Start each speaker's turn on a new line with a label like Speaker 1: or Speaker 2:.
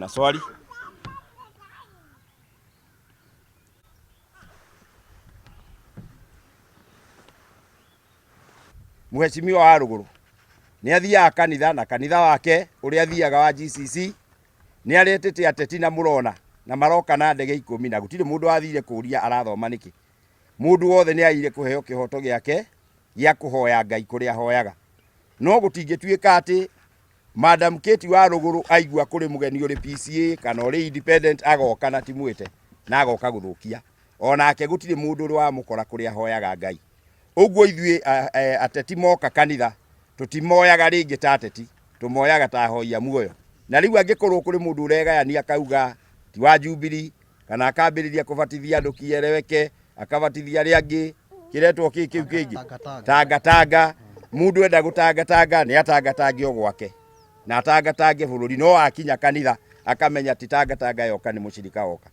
Speaker 1: Kuna swali? Mheshimiwa wa Rũgũrũ nĩ athiaga kanitha na kanitha wake ũrĩa athiaga wa GCC nĩ aretĩte ateti na mũrona na maroka na ndege ikũmi na gũtirĩ mũndũ wathire kũria arathoma nĩkĩ. Mũndũ wothe nĩ agĩrĩire kũheo kĩhoto gĩake gĩa kũhoya Ngai kũrĩa ahoyaga. No gũtingĩtuĩka atĩ Madam Kate wa Rũgũrũ aigua kũrĩ mũgeni ũrĩ PCA kana ũrĩ independent agoka na ti mwĩte na agoka gũthũkia. Onake gũtirĩ mũndũ ũrĩ wamũkora kũrĩa ahoyaga Ngai. Ũguo ithuĩ ateti moka kanitha tũtimoyaga rĩngĩ ta ateti, tũmoyaga ta ahoi a muoyo. Na rĩu angĩkorwo kũrĩ mũndũ ũregayania akauga ti wa Jubilee kana akambĩrĩria kũbatithia andũ kieleweke, akabatithia arĩa angĩ kĩretwo kĩ kĩu kĩngĩ tangatanga. Mũndũ enda gũtangatanga nĩ atangatange o gwake na atangatange bũrũri, no akinya kanitha akamenya ti tangatanga yoka nĩ mũcirika woka.